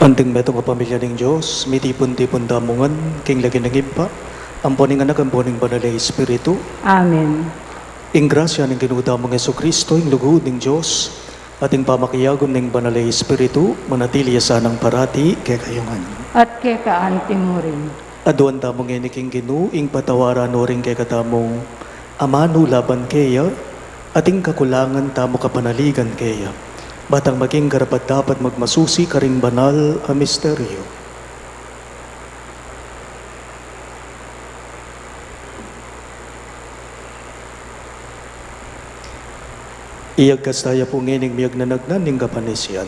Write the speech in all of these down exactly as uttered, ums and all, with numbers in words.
Anting metung a pamilya ning Dios, mitipun-tipun tamu ngan king lagyu ning Ibpa, ampo ning Anak, ampo ning Banal a Espiritu. Amen. Ing grasya ning Ginu tamung Jesucristo, ing lugud ning Dios, at ing pamakiagun ning Banal a Espiritu, manatili ya sanang parati kekayu ngan. At keka anti mu rin. Aduan tamu ngeni king Ginu ing patawaran no ring kekatamung amanu laban keya, at ing kakulangan tamu kapanaligan keya, ba tang maging karapat-dapat magmasusi karing banal a misteryo. Iyagkas taya pu ngening miyagnanagnan ning kapanisian.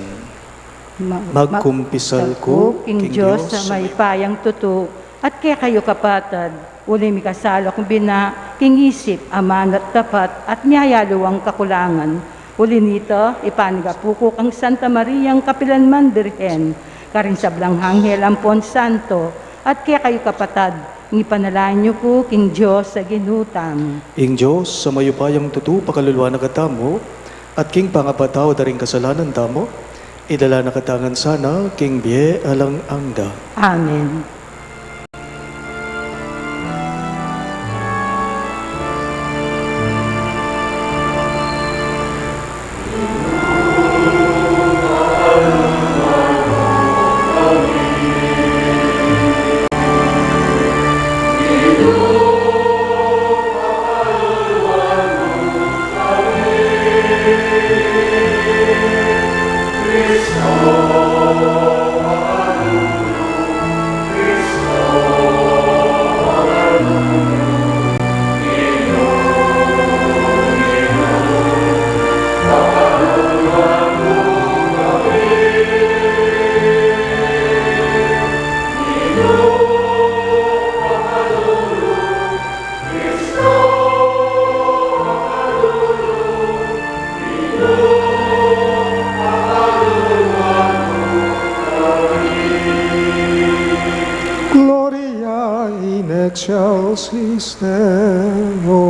Ma-, magkumpisal ku king Dios a mayupayang tutu, at kekayu kapatad, uli mikasala kung bina king isip, amanu at tapat, at miyayaliwang kakulangan. Uli nita, ipanyawad ku kang Santa Mariang kapilanman Birhen, karing sablang anghel ampon santo, at kekayu kapatad, ipanalangin yu ku king Dios a Ginu tamu. Ing Dios a mayupayang tutu pakaluluan na katamu, at king pangapatawad da ring kasalanan tamu, idala na katamu ngan sana king bie alang angga. Amen. Gloria in excelsis Deo.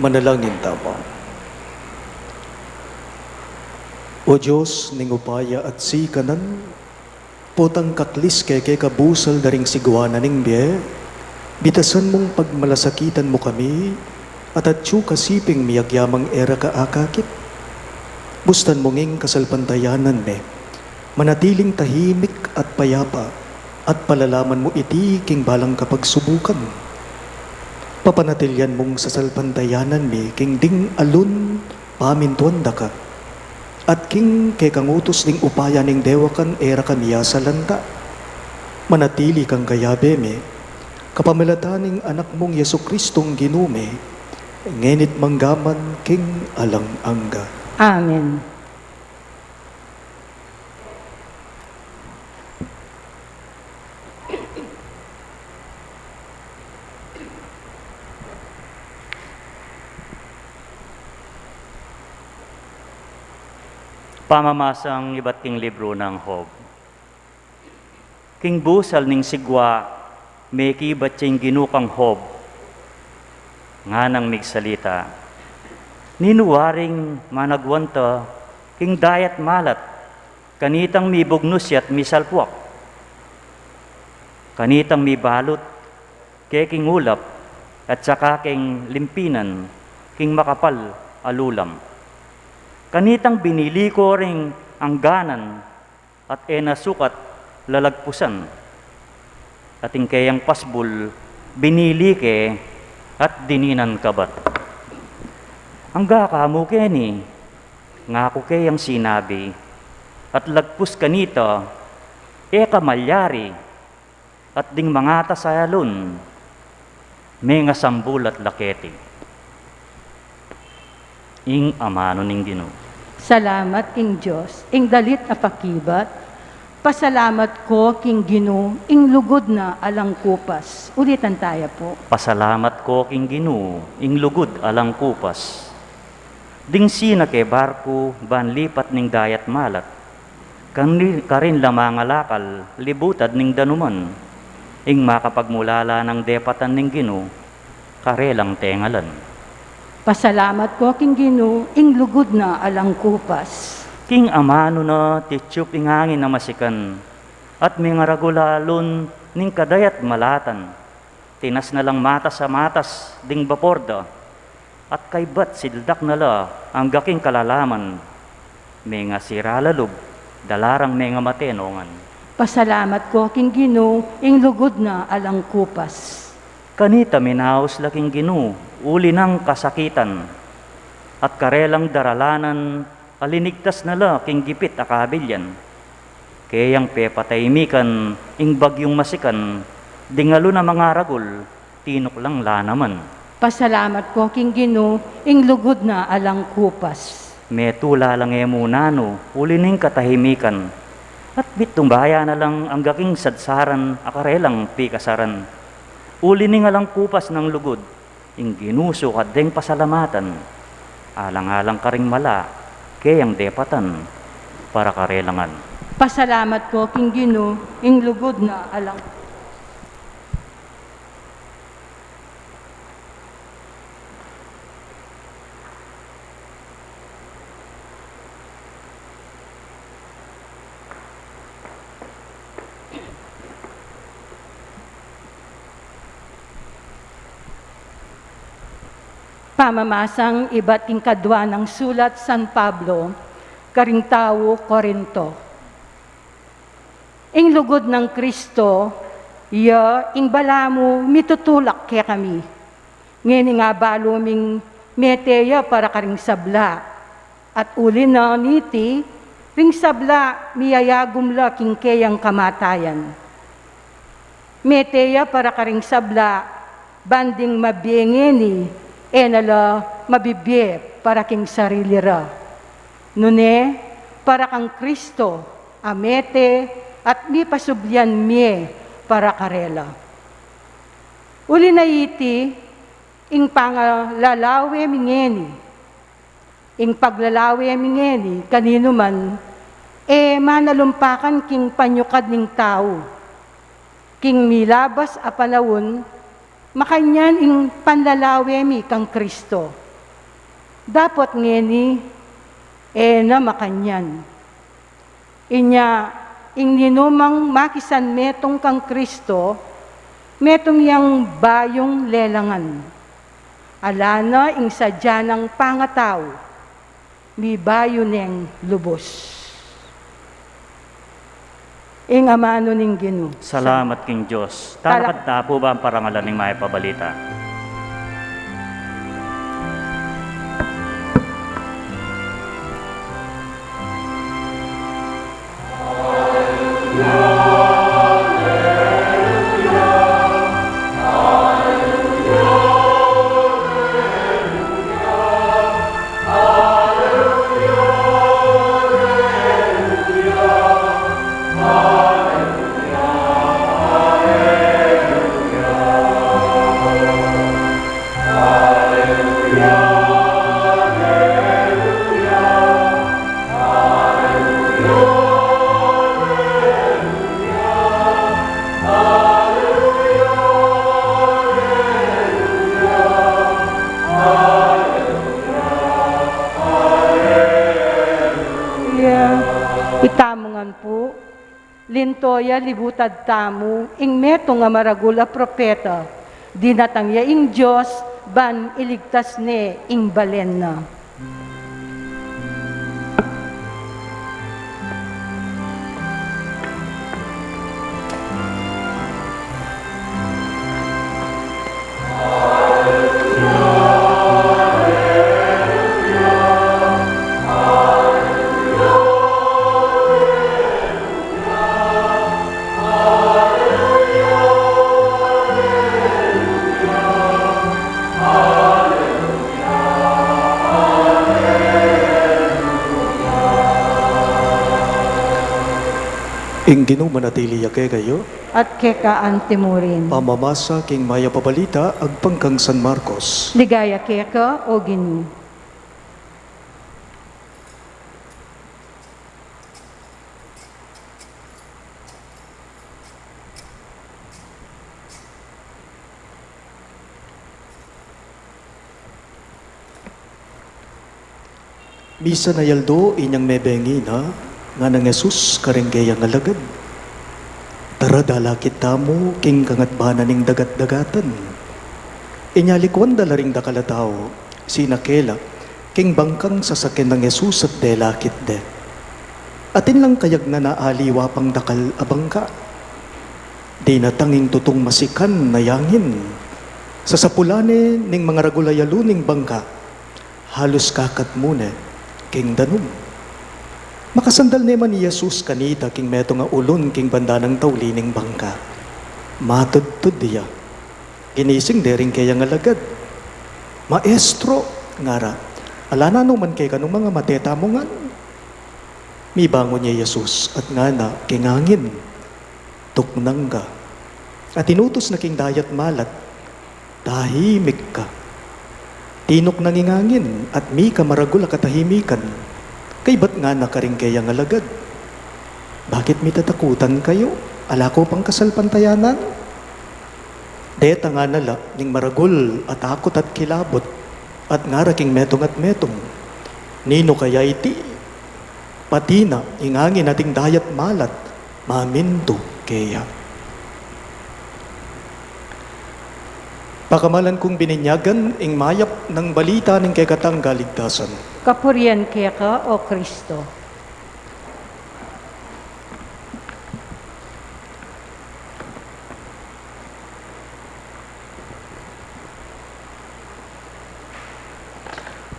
Manalangin tamu. O Dios, ning upaya at sikanan, potang kaklis keke kabusal da ring sigwa na ning bie, bitasan mung pagmalasakitan mu kami, at atyu kasiping miyagyamang e ra ka akakit. Bustan mu nging kasalpantayanan mi, manatiling tahimik at payapa, at palalaman mu iti king balang kapagsubukan. Papanatilian mung sasalpantayanan mi king ding alun pamintuan da ka, at king kekang utus ding upaya ning dewakan e ra ka miasalanta. Manatili kang kayabe mi, kapamilatan ning Anak mung Jesucristong Ginu mi, ngeni't manggaman king alang angga. Amen. Pamamasang ibat king libru nang Job. King busal ning sigwa, mekibat ya ing Ginu kang Job, nganang migsalita, "Ninu waring managwanta king dayat malat, kanitang mibugnus ya't misalpuak, kanitang mibalut ke king ulap, at saka king limpinan king makapal a lulam? Kanitang binili ko ring angganan at e na sukat lalagpusan, at ing keyang pasbul binili ke at dininan kabat. Angga ka mu keni?" Ngaku keyang sinabi, at lagpus kanita, e ka malyari, at ding mangatas a alun, mengasambul at laketi. Ing amanu ning Ginu. Salamat king Dios. Ing dalit a pakibat, pasalamat ko king Ginu, ing lugud na alang kupas. Ulitan taya pu. Pasalamat ko king Ginu, ing lugud alang kupas. Ding sinake barku ban lipat ning dayat malat, karin, karin la mangalakal libutad ning danuman. Ing makapagmulala nang depatan ning Ginu, karelang tengalan. Pasalamat ko king Ginu, ing lugud na alang kupas. King amanu na titiup ing angin a masikan, at mengaragul a alun ning kadayat malatan. Tinas na lang matas a matas ding bapor da, at kaybat sildak na la angga king kalalaman. Mengasira la lub, dalarang mengamate nongan. Pasalamat ko king Ginu, ing lugud na alang kupas. Kanita minaus la king Ginu, uli nang kasakitan, at karelang daralanan a linigtas na la king gipit a kabilyan. Keyang pepatahimikan ing bagyung masikan, ding alun a mangaragul, tinuklang la naman. Pasalamat ko king Ginu, ing lugud na alang kupas. Metula la nge mu nanu, uli ning katahimikan, at mitubaya na lang angga king sadsaran a karelang pikasaran. Uli ning alang kupas nang lugud, ing Ginu sukat deng pasalamatan, alang-alang karing mala keyang depatan para karelangan. Pasalamat ko king Ginu, ing lugud na alang Pamamasang ibat king kadua nang sulat San Pablo karing tau Corinto. Ing lugud nang Kristo, ya ing balamu mitutulak kekami. Ngeni nga balu ming mete ya para karing sabla, at uli na niti, ring sabla miyayagum la king keyang kamatayan. Mete ya para karing sabla, ban ding mabie ngeni, e na la mabibie para king sarili ra. Nune, para kang Kristo a mete at mipasublian mie para karela. Uli na iti, ing pangalalawe mi ngeni, ing paglalawe mi ngeni kaninu man, e manalumpakan king panyukad ning tau. King milabas a panaun, makanyan ing panlalawe mi kang Kristo. Dapot ngeni, e na makanyan. Inya, ing ninumang makisan metung kang Kristo, metung yang bayung lelangan. Ala na ing sadya nang pangatau. Mibayu neng lubus. Ing amanu ning Ginu. Salamat king Dios. Talakad ta pu ban parangalan ing mayap a balita. Itamu ngan pu, linto ya libutad tamu ing metung a maragul a propeta. Dinatang ya ing Dios ban iligtas ne ing balen na. Ing Ginu manatili ya kekayu. At keka antimurin. Pamamasa king mayap a balita agpang kang San Marcos. Ligaya keka, O Ginu. Misan a aldo inyang mebengi na, nganang Jesus karing keyang alagad, "Tara, dalakit tamu king kangatbanan ning dagat-dagatan." Inya likuan da la ring dakal a tau, sinake la king bangkang sasakyan nang Jesus at delakit de. Atin lang kayagnan a aliwa pang dakal a bangka. Dinatang ing tutung masikan a yangin. Sasapulan ne ning mangaragul a yalu ning bangka, halus kakatmu ne king danum. Makasandal ne man i Jesus kanita king metung a ulun king banda nang tauli ning bangka. Matudtud ya. Ginising de ring keyang alagad. "Maestro," ngara, "ala nanu man kekanu, mangamate tamu ngan." Mibangun ya i Jesus at ngana king angin, "Tuknang ka." At inutus na king dayat malat, "Tahimik ka." Tinuknang ing angin at mika maragul a katahimikan. Kaybat ngana karing keyang alagad, "Bakit mitatakutan kayu? Ala ko pang kasalpantayanan?" Detang ngana la ning maragul a takut at kilabut, at ngara king metung at metung, "Ninu kaya iti? Pati na ing angin at ing dayat malat mamintu keya." Pakamalan kung bininyagan ing mayap nang balita ning kekatang kaligtasan. Kapurian keka, O Kristo.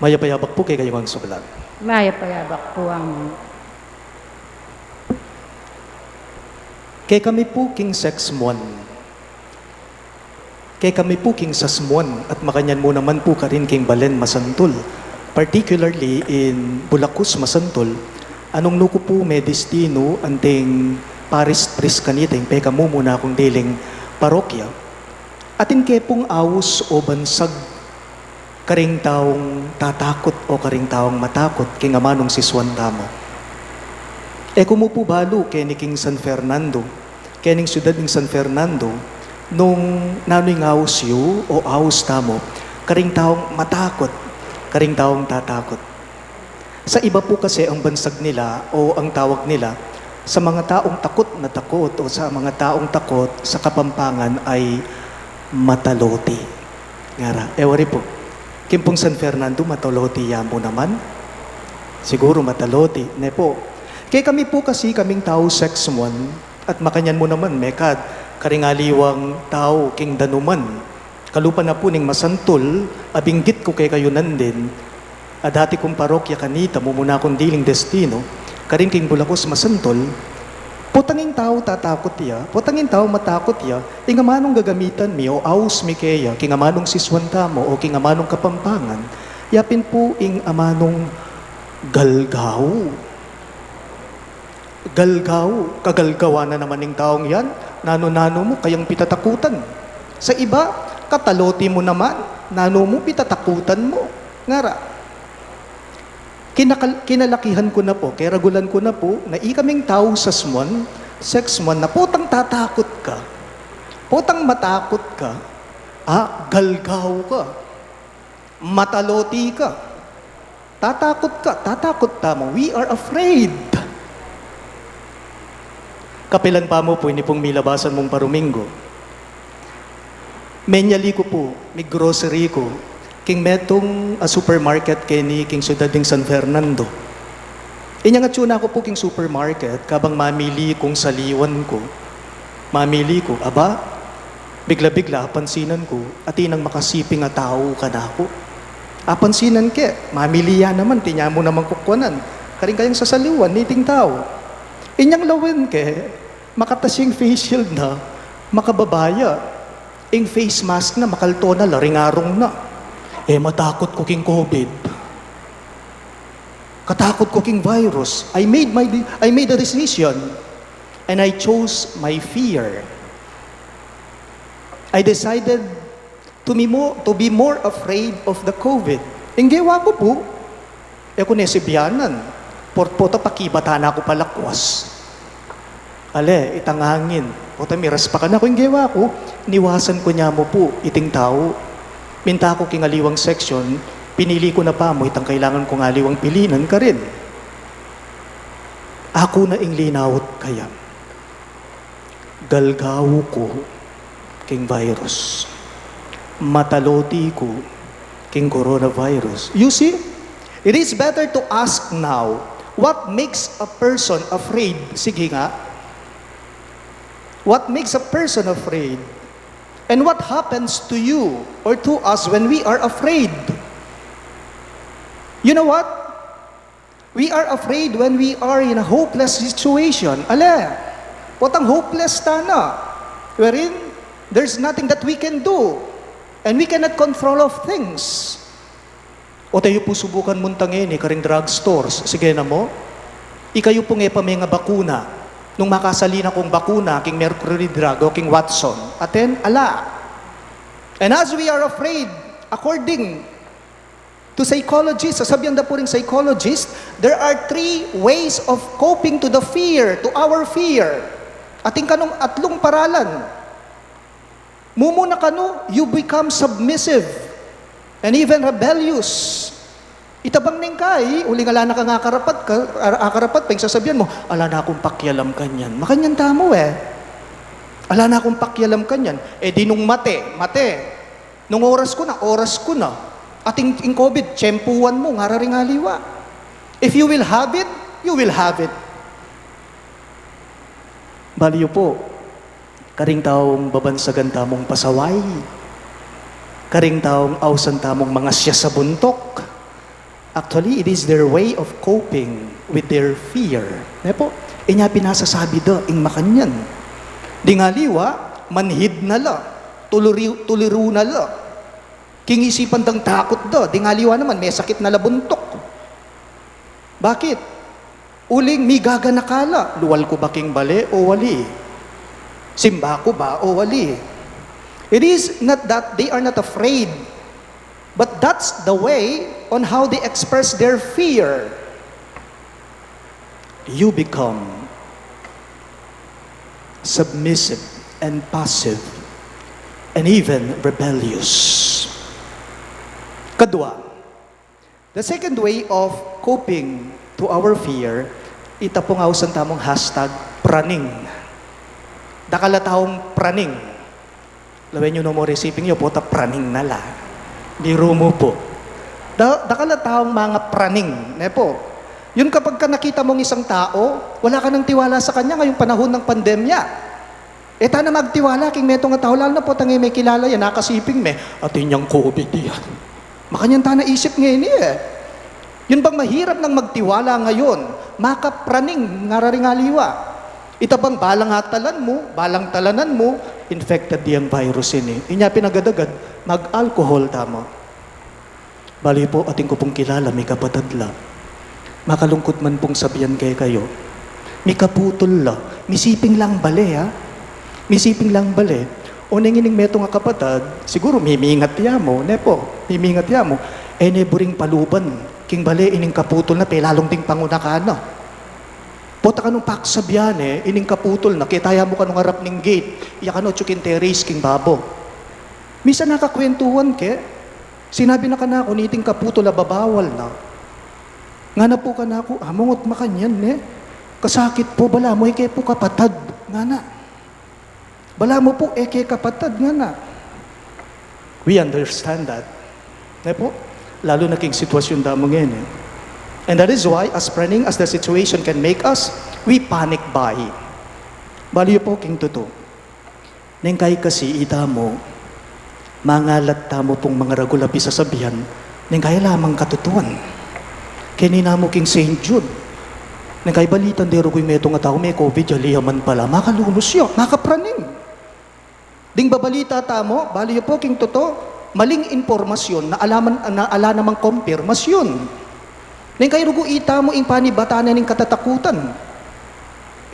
Mayap a yabak pu kekayu ngan sublan. Mayap a yabak pu, Among. Kekami pu king sasmuan. Kekami pu king sasmuan at makanyan mu naman pu karin king balen masantul, particularly in Bulakus masantul, anung nuku pu medestinu anting parish priest kanita, ing pekamumuna kung diling parokya. Atin ke pung aus o bansag karing taung tatakut o karing taung matakut king amanung sisuan tamu? E ku mu pu balu keni king San Fernando, kening siudad ning San Fernando, nung nanu ing aus yu o aus tamu karing taung matakut, karing taung tatakut. Sa iba pu kasi ang bansag nila o ang tawag nila sa mga taong takot na takot o sa mga taong takot sa Kapampangan ay mataloti. Ngara, e wari pu. King pung San Fernando, mataloti ya mu naman. Siguru mataloti, ne pu. Kekami pu kasi kaming tau sex one, at makanyan mu naman, mekad, karing aliwang tau king danuman. Kalupa na pu ning masantul, a binggit ku kekayu nandin, a dati kung parokya kanita, mumuna kung diling destino, karin king bulakos masantul, potang ing tau tatakut ya, potang ing tau matakut ya, ing amanung gagamitan mi o aus mi keya, king amanung sisuan tamu o king amanung Kapampangan, yapin pu ing amanung galgau. Galgau, kagalgawan na naman ning taung yan, nanu-nanu mu, kayang pitatakutan. Sa iba, kataloti mu naman, nanu mu, pitatakutan mu. Ngara, kinakal-, kinalakihan ku na pu, keragulan ku na pu, na ikaming tau sasmuan, sexmuan, na potang tatakut ka, potang matakut ka, ah, galgau ka, mataloti ka, tatakut ka, tatakut tamu. We are afraid. Kapilan pa mu pu ini pung milabasan mung paruminggu. Menyali ku pu, mig-grocery ku, king metung a supermarket keni king syudad ning San Fernando. Inyang atyu na ku pu king supermarket, kabang mamili kung saliwan ku. Mamili ku, aba, bigla-bigla, apansinan ku, atin nang makasiping a tau kanaku. Apansinan ke, mamili ya naman, atin ya mu naman kukuanan. Karing kayang sasaliwan, niting tau. Inyang lawen ke, makatas ing face shield na, makababa ya. Ing face mask na, makalto na, laringarung na. E, matakut ku king COVID. Katakut ku king virus. I made my de-, I made a decision. And I chose my fear. I decided to be more, to be more afraid of the COVID. Ing gewa ku pu, e ku ne sibianan. Por-, pota pakibatan na ku pa lakwas. Ale, itang angin. Pota miraspakan na ku, ing gewa ku, niwasan ku ne mu pu iting tau. Minta ku king aliwang section, pinili ku na pa mu itang kailangan kung aliwang pilinan karin. Aku na ing linawut kaya. Galgau ku king virus. Mataloti ku king coronavirus. You see, it is better to ask now, what makes a person afraid? Sige nga. What makes a person afraid? And what happens to you or to us when we are afraid? You know what? We are afraid when we are in a hopeless situation. Ale, potang hopeless tana, wherein there's nothing that we can do, and we cannot control of things. O tayu pu subukan mu tang ini karing drugstores. Sige na mu, ikayu pung e pa mengabakuna. Nung makasali na kung bakuna, king Mercury Drug o king Watson, atin, ala. And as we are afraid, according to psychologists, sasabian da pu ring psychologist, there are three ways of coping to the fear, to our fear. Atin kanung atlung paralan. Mumuna kanu, you become submissive and even rebellious. Itabang ning kai, uling ala na kang akarapat ka, a-, akarapat pa ing sasabian mu, "Ala na kung pakialam kanyan." Makanyan tamu e. "Ala na kung pakialam kanyan." E di nung mate, mate. Nung oras ku na, oras ku na. Atin ing COVID, tiyempuan mu, ngara ring aliwa. If you will have it, you will have it. Bali yu pu, karing taung babansagan tamung pasaway, karing taung ausan tamung mangasya sa buntuk, actually, it is their way of coping with their fear. Ne pu? Inya pin nasasabi da ing makanyan. Ding aliwa, manhid na la, tuliri-, tuliru na la. King isipan dang takut da, ding aliwa naman, mesakit na la buntuk. Bakit? Uling migaganaka la, lual ku ba king bale o ali? Simba ku ba o ali? It is not that they are not afraid, but that's the way on how they express their fear. You become submissive and passive and even rebellious. Kadua, the second way of coping to our fear, ita pung ausan tamung hashtag praning. Dakal a taung praning. Lawen yu no mu ring siping yu, pota praning na la. Biru mu pu. Da-, dakal a taung mangapraning, ne pu. Yun kapag ka nakita mong isang tao, wala ka nang tiwala sa kanya ngayong panahon ng pandemya. E ta na magtiwala king metung a tau, lalo na potang e me kilala ya, nakasiping me, atin yang covid yan. Makanyan ta na isip ngeni e. Yun bang mahirap nang magtiwala ngayon, makapraning ngara ring aliwa. Ita bang balang atalan mu, balang talanan mu, infected yang virus ini. Inya pin agad-agad, mag-alcohol tamu. Bale pu, atin ku pung kilala, mikapatad la. Makalungkut man pung sabian kekayu. Mikaputul la. Misiping lang bale, ha? Misiping lang bale. O neng ining metung a kapatad, siguru mimingat ya mu, ne pu? Mimingat ya mu. E ne buring paluban king bale ining kaputul na, pelalung ding pangunakan na. Pota ka nung paksabian e, ining kaputul na, keta ya mu kanung arap ning gate, ya kanu atyu king terrace king babo. Misan nakakwentuhan ke, sinabi na kanaku niting kaputul a babawal na. Ngana pu kanaku, "Among, ot makanyan ne? Kasakit pu, balamu e ke pu kapatad," ngana. "Balamu pu e ke kapatad," ngana. We understand that. Ne pu? Lalu na king sitwasyun tamu ngeni. And that is why, as praning as the situation can make us, we panic buy. Bale yu pu king tutu. Neng kai kasi itamu, mangalat tamu pung mangaragul a pisasabian, neng kai ala mang katutuan. Keni namu king Saint Jude, neng kai balitan de rugu ing metung a tau me covid, ya liyaman pala, makalunus ya, makapraning. Ding babalita tamu, bale yu pu king tutu, maling impormasyun na ala man, na ala namang kompirmasyun. Neng kai rugu itamu ing panibatan na ning katatakutan.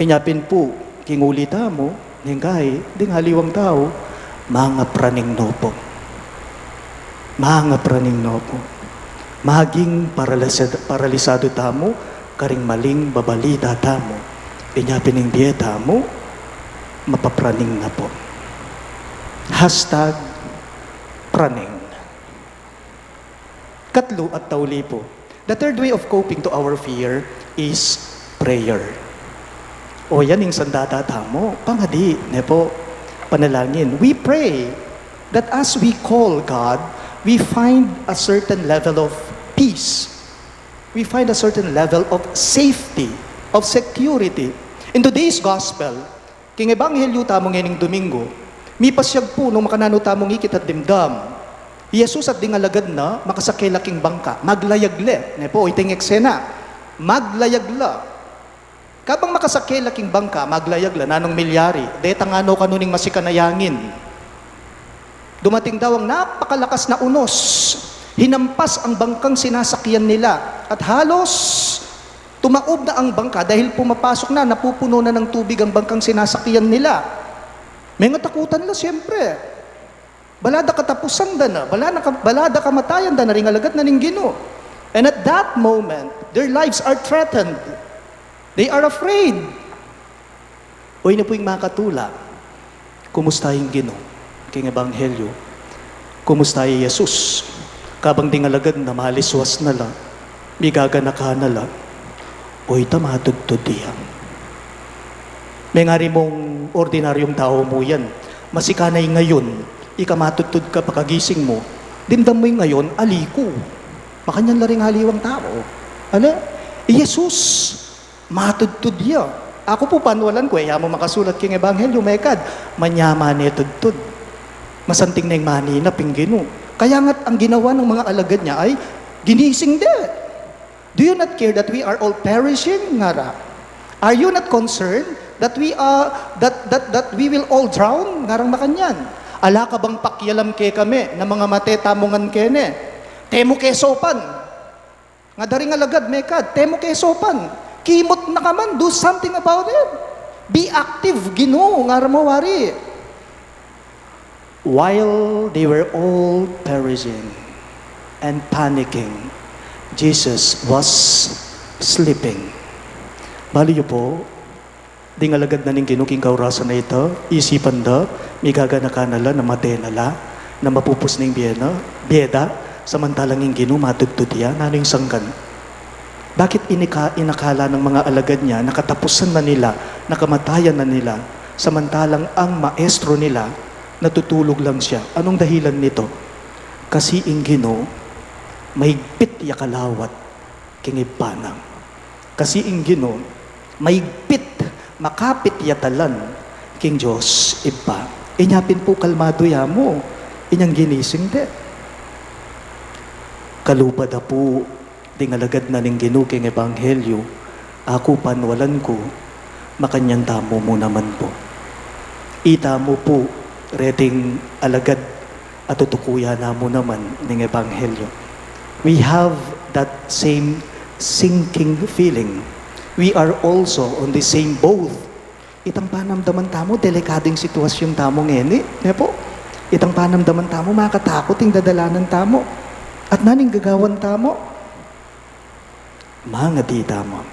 Inya pin pu, king uli tamu, neng kai, ding aliwang tau, mangapraning no pu. Mangapraning no pu. Maging paralisad-, paralisadu tamu karing maling babalita tamu. Inya pin ing bie tamu, mapapraning na pu. Hashtag praning. Katlu at tauli pu. The third way of coping to our fear is prayer. O yan ing sandata tamu, pangadi, ne pu, panalangin. We pray that as we call God, we find a certain level of peace. We find a certain level of safety, of security. In today's gospel, king ebanghelyu tamu ngening Domingo, mipasyag pu nung makananu tamung ikit at dimdam. I Jesus at ding alagad na, makasake la king bangka, maglayag le, ne pu, ita ing eksena, maglayag la. Kabang makasake la king bangka, maglayag la, nanung milyari, detang ano kanu ning masikan a yangin. Dumating daw ang napakalakas na unos. Hinampas ang bangkang sinasakyan nila at halos tumaob na ang bangka dahil pumapasok na, napupuno na ng tubig ang bangkang sinasakyan nila. Mengatakutan la, siyempre. Bala da katapusan da na, bala na ka-, bala da kamatayan da na ring alagad na ning Ginu. And at that moment, their lives are threatened. They are afraid. Uy, na pu ing makatula. Kumusta ing Ginu? King ebanghelyu. Kumusta i Jesus? Kabang ding alagad na maliswas na la, migaganakan na la. Uy, ta matudtud ya. Mengari mung ordinaryung tau mu yan. Masikan na ing ayun, ika matudtud ka pakagising mu. Dimdam mu ing ayun, aliku. Makanyan la ring aliwang tau. Ala, i Jesus, matudtud ya. Aku pu panwalan ku, e ya mu makasulat king ebanghelyu, mekad, manyaman ne tudtud. Masanting neng maninap ing Ginu. Kaya nga't ang ginawa ng mga alagad niya ay ginising de. Do you not care that we are all perishing? Ngara. Are you not concerned that we are, that, that, that we will all drown? Ngarang makanyan. Ala ka bang pakialam kekami na mangamate tamu ngan keni? Te mu ke saupan. Ngara ding alagad, mekad, te mu ke saupan. Kimut na ka man, do something about it. Be active, Ginu, ngara mu wari. While they were all perishing and panicking, Jesus was sleeping. Bale yu pu, ding alagad na ning Ginu king kaurasan a ita, isipan da, migaganakan na la, na mate na la, na mapupus na ing bie na, bie da, samantalang ing Ginu matudtud ya, nanu ing sangkan? Bakit inika-, inakala ng mga alagad niya na katapusan na nila, na kamatayan na nila, samantalang ang maestro nila natutulog lang siya? Anong dahilan nito? Kasi ing Ginu, mahigpit ya kalawat king Ibpa na. Kasi ing Ginu, maigpit, makapit ya talan king Dios Ibpa. Inya pin pu kalmadu ya mu inyang ginising de. Kalupa da pu ding alagad na ning Ginu king ebanghelyo, aku panwalan ku, makanyan tamu mu naman pu. Itamu pu, reting alagad a tutukuyan na mu naman ning ebanghelyo. We have that same sinking feeling. We are also on the same boat. Itang panamdaman tamu, delikadu ing sitwasyun tamu ngeni, ne pu? Itang panamdaman tamu, makatakut ing dadalanan tamu. At naning gagawan tamu? Mangadi tamu.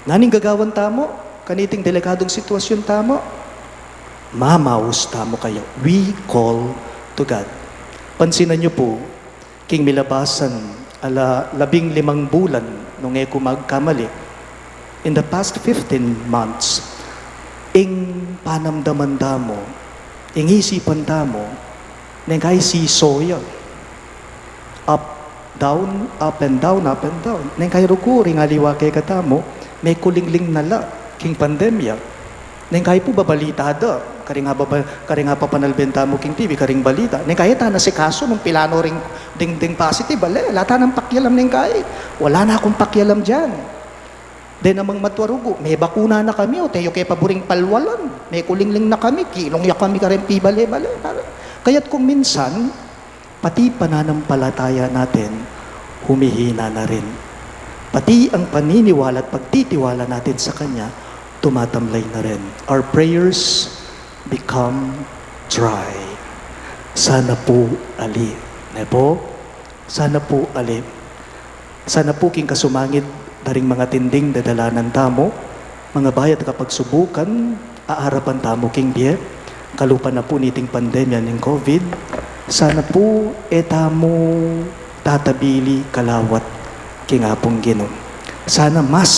Naning gagawan tamu kaniting delikadung sitwasyun tamu? Mamaus tamu kaya. We call to God. Pansinan yu pu, king milabasan a la-, labing limang bulan, nung e ku magkamali, in the past fifteen months, ing panamdaman tamu, ing isipan tamu, neng kai seesaw ya. Up, down, up and down, up and down. Neng kai rugu, ring aliwa kekatamu, mekulingling na la king pandemya. Neng kai pu babalita da, karing ababa-, karing apapanalben tamu king T V, karing balita. Neng kai e ta na asikasu nung pilan no ring ding, ding positive, bale, ala ta nang pakialam neng kai. Wala na kung pakialam diyan. Deng namang matua rugu, mebakuna na kami, o teyu ke pa buring palwalan, mekulingling na kami, kilung ya kami karing pibale-bale. Kaya't kung minsan, pati pananampalataya natin, humihina na rin. Pati ang paniniwala at pagtitiwala natin sa Kanya, tumatamlay na rin. Our prayers become dry. Sana pu ali. Ne pu? Sana pu ali. Sana pu king kasumangid da ring mangatinding dadalanan tamu, mangabayat kapagsubukan, aarapan tamu king bie, kalupa na pu niting pandemya ning COVID, sana pu e tamu tatabili kalawat king Apung Ginu. Sana mas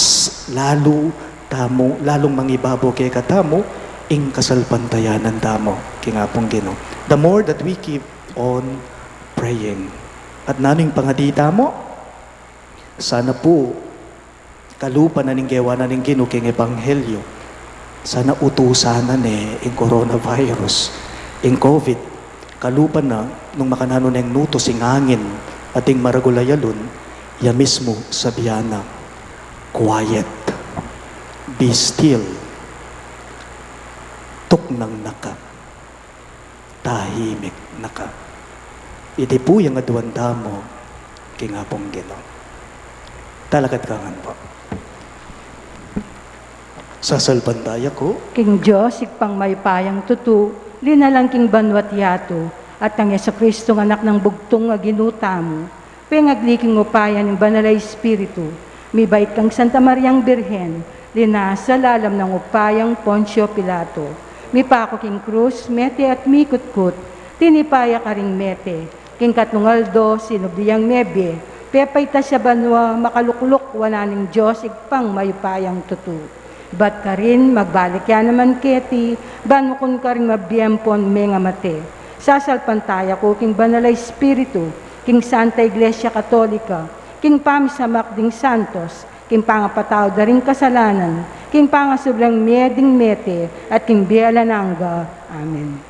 lalu tamu, lalung mangibabo kekatamu ing kasalpantayanan tamu king Apung Ginu. The more that we keep on praying. At nanu ing pangadi tamu? Sana pu, kalupa na ning gewa na ning Ginu king ebanghelyo, sana utusan na ne ing coronavirus, ing COVID, kalupa na nung makananu neng nutus ing angin at ing maragul a yalun, ya mismu sabian na, "Quiet, be still, tuknang na ka." Tahimik na ka. Iti pu ing aduan tamu king Apung Ginu. Talakad ka ngan pu. Sasalpantaya ku king Dios, Ibpang mayupayang tutu, linalang king banua't yatu, at kang Jesucristo, Anak nang bugtung a Ginu tamu, pengagli king upaya ning Banal a Espiritu, mibait kang Santa Mariang Birhen, linasa lalam nang upayang Poncio Pilato, mipaku king krus, mete at mikutkut, tinipa ya karing mete, king katlung aldo, sinubli yang mebie, pepaitas ya banua, makalukluk wanan ning Dios Ibpang mayupayang tutu. Ibat karin, magbalik ya naman keti, ban mukun karing mabie ampon mengamate. Sasalpantaya ku king Banal a Espiritu, king Santa Iglesia Katolika, king pamisamak ding santos, king pangapatawad da ring kasalanan, king pangasubling mie ding mete, at king bie alang angga. Amen.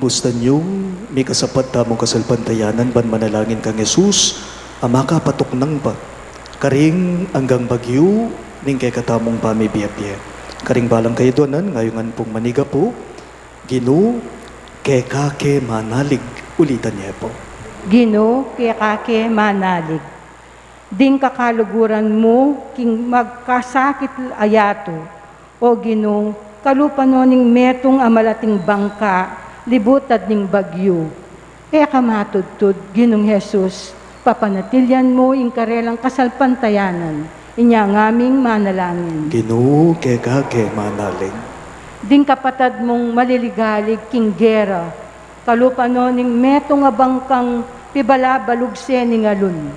Bustan yung mikasapat tamung kasalpantayanan ban manalangin kang Jesus, a makapatuknang pa karing anggang bagyu ning kekatamung pamibie-bie. Karing balang kayadwanan, ngayungan pung manigapu, Ginu, keka ke manalig. Ulitan ye pu. Ginu, keka ke manalig. Ding kakaluguran mu king magkasakit a yatu, O Ginu, kalupa no ning metung a malating bangka, libutad ning bagyu. E ka matudtud, Ginung Jesus, papanatilian mu ing karelang kasalpantayanan, inya ngaming manalangin. Ginu, keka ke manalig. Ding kapatad mung maliligalig king gera, kalupa no ning metung a bangkang pibalabalugse ning alun.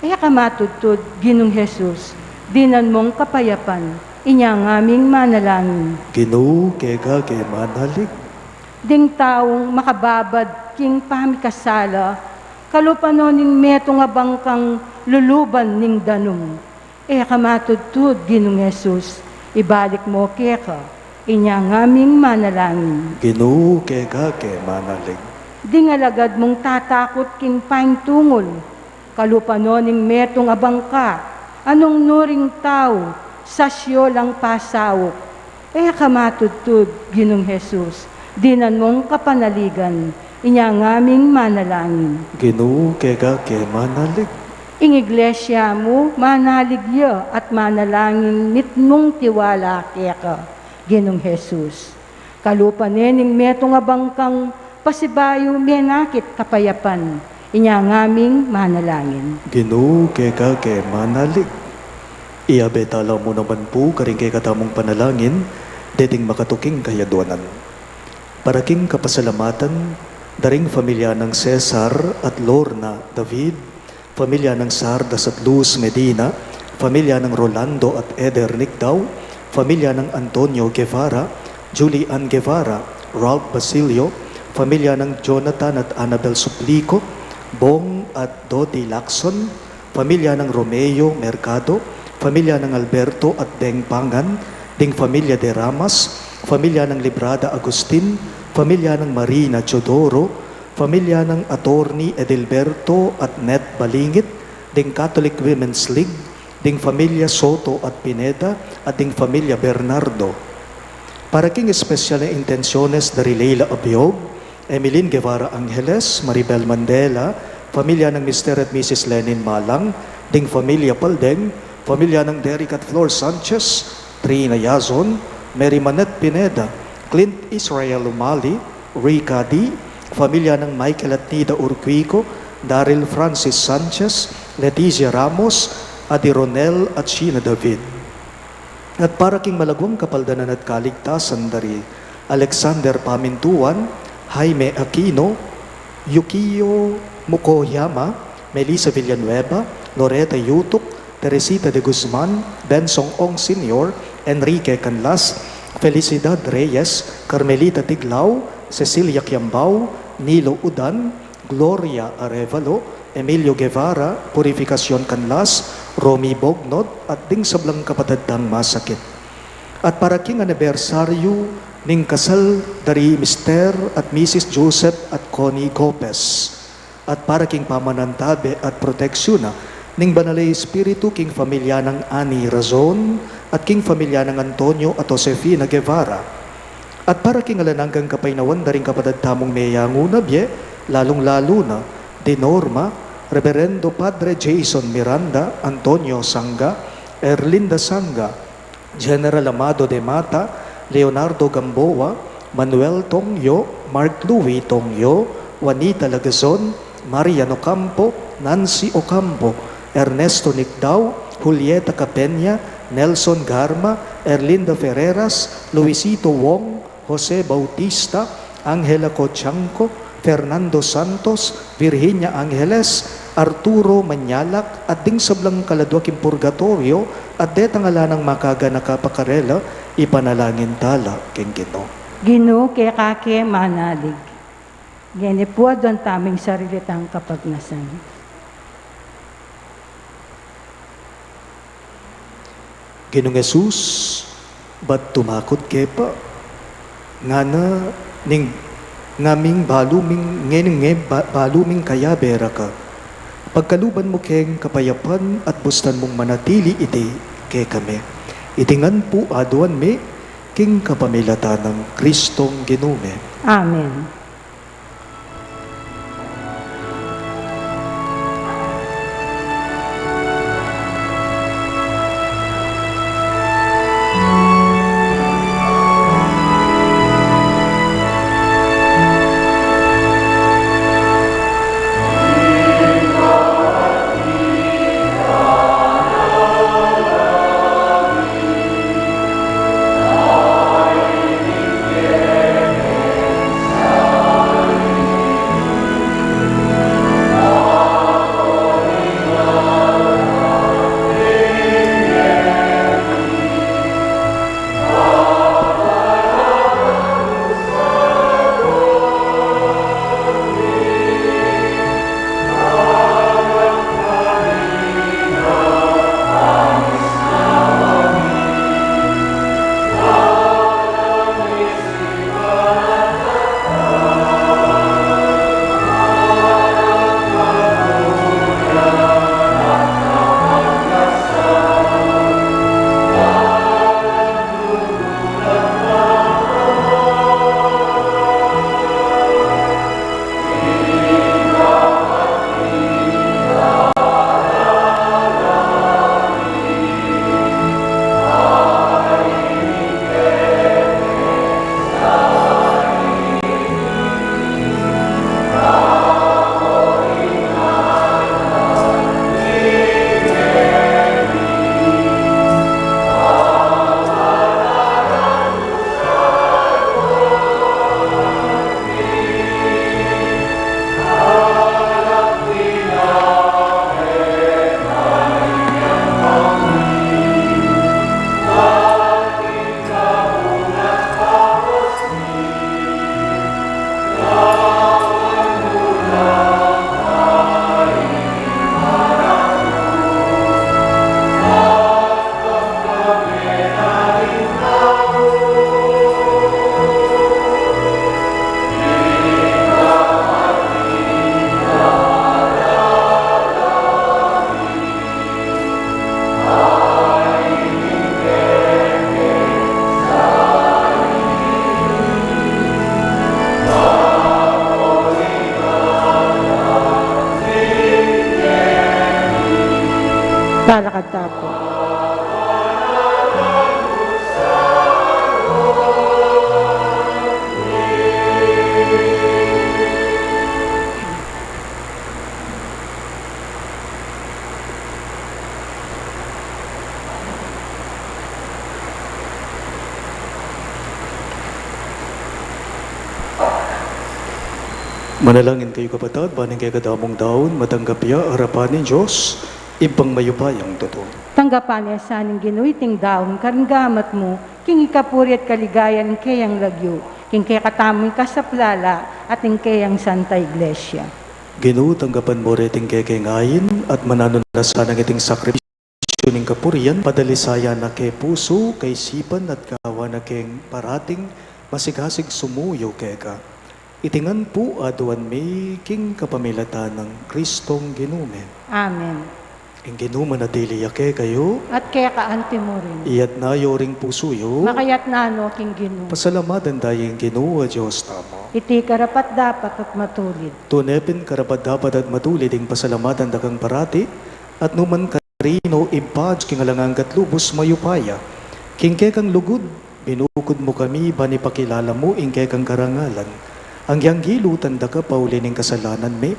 E ka matudtud, Ginung Jesus, dinan mung kapayapan, inya ngaming manalangin. Ginu, keka ke manalig. Ding taung makababad king pamikasala, kalupa no ning metung a bangkang luluban ning danum. E ka matudtud, Ginung Jesus, ibalik mu keka inya ngaming manalangin. Ginu, keka ke manalig. Ding alagad mung tatakut king paintungul, kalupa no ning metung a bangka, a nung nu ring tau, sasyo lang pasauk. E ka matudtud, Ginung Jesus, dinan mung kapanaligan inya ngaming manalangin. Ginu, keka ke manalig. Ing iglesia mu, manalig ya at manalangin mitmung tiwala keka, Ginung Jesus. Kalupa ne ning metung a bangkang pasibayu menakit kapayapan, inya ngaming manalangin. Ginu, keka ke manalig. Iyabe tala mu naman pu karing kekatamung panalangin deting makatuking kayadwanan. Para king kapasalamatan da ring familia nang Cesar at Lorna David, familia nang Sardas at Luz Medina, familia nang Rolando at Eder Nicdao, familia nang Antonio Guevara, Julie Ann Guevara, Ralph Basilio, familia nang Jonathan at Annabel Suplico, Bong at Dodi Lacson, familia nang Romeo Mercado, familia nang Alberto at Deng Pangan, ding familia de Ramas, familia nang Librada Agustin, familia nang Marina Teodoro, familia nang Attorney Edilberto at Net Balingit, ding Catholic Women's League, ding familia Soto at Pineda, at ding familia Bernardo. Para king espesyal a intensiones da ri Leila Abiog, Emeline Guevara Angeles, Maribel Mandela, familia nang Mister at Missus Lenin Malang, ding familia Paldeng, familia nang Derek at Flor Sanchez, Trina Yazon, Mary Manette Pineda, Clint Israel Umali, Rica D, familia nang Michael at Nida Urquico, Daryl Francis Sanchez, Leticia Ramos, at i Ronel at Sheena David. At para king malagwang kapaldanan at kaligtasan da ri Alexander Pamintuan, Jaime Aquino, Yukio Mukoyama, Melissa Villanueva, Loreta Yutuk, Teresita de Guzman, Bensong Ong Senior, Enrique Canlas, Felicidad Reyes, Carmelita Tiglao, Cecilia Kiambao, Nilo Udan, Gloria Arevalo, Emilio Guevara, Purificacion Canlas, Romy Bognot, at ding sablang kapatad dang masakit. At para king anibersaryu ning kasal da ri Mister at Missus Joseph at Connie Gopez. At para king pamanantabe at proteksyun na ning Banal a Espiritu king familia nang Ani Razon at king familia nang Antonio at Josefina Guevara. At para king alang anggang kapaynawan da ring kapatad tamung meyangu na bie, lalung-lalu na di Norma, Reverendo Padre Jason Miranda, Antonio Sanga, Erlinda Sanga, General Amado de Mata, Leonardo Gamboa, Manuel Tongyo, Mark Louis Tongyo, Juanita Lagazon, Marian Ocampo, Nancy Ocampo, Ernesto Nicdao, Julieta Capenya, Nelson Garma, Erlinda Ferreras, Luisito Wong, Jose Bautista, Angela Cochanco, Fernando Santos, Virginia Angeles, Arturo Mañalak, at ding sablang kaladwa king purgatoryo, at detang ala nang makaganaka pa karela, ipanalangin tala king Ginu. Ginu, keka ke manalig. Ngeni pu, aduan tamung sarili tang kapagnasan. Ginung Jesus, bat tumakut ke pa, ngana ning ngaming balu ming, ngening nge ba-, balu ming kayabe ra ka. Pagkaluban mu keng kapayapan at bustan mung manatili iti kekami. Iti ngan pu aduan mi king kapamilatan nang Kristong Ginu mi. Amen. Lakad ta pu. Manalangin kayu, kapatad, ban ing kekadamung daun matanggap ya arapan ning Dios, Ibpang mayupayang tutu. Tanggapan na sa ning Ginu iting daun karing gamat mu, king ikapuri at kaligayan ning keyang lagyu, king kekatamung kasaplalan at ning keyang Santa Iglesia. Ginu, tanggapan mu reting kekeng ain, at mananu na sanang iting sakripisyu ning kapurian, padalisayan na ke pusu, kaisipan at gawan na keng parating masigasig sumuyu keka. Iti ngan pu aduan mi king kapamilatan nang Kristong Ginu mi. Amen. Ing Ginu manatili ya kekayu. At keka anti mu rin. Iyatas yu ring pusu yu. Makayatas no king Ginu. Pasalamatan taya ing Ginu a Dios tamu. Iti karapat-dapat at matulid. Tune pin karapat-dapat at matulid ing pasalamatan da kang parati, at nu man karino, Ibpa, king alang angga at lubus mayupaya. King kekang lugud, binukud mu kami ban ipakilala mu ing kekang karangalan. Anggyang gilutan da ka pauli ning kasalanan mi,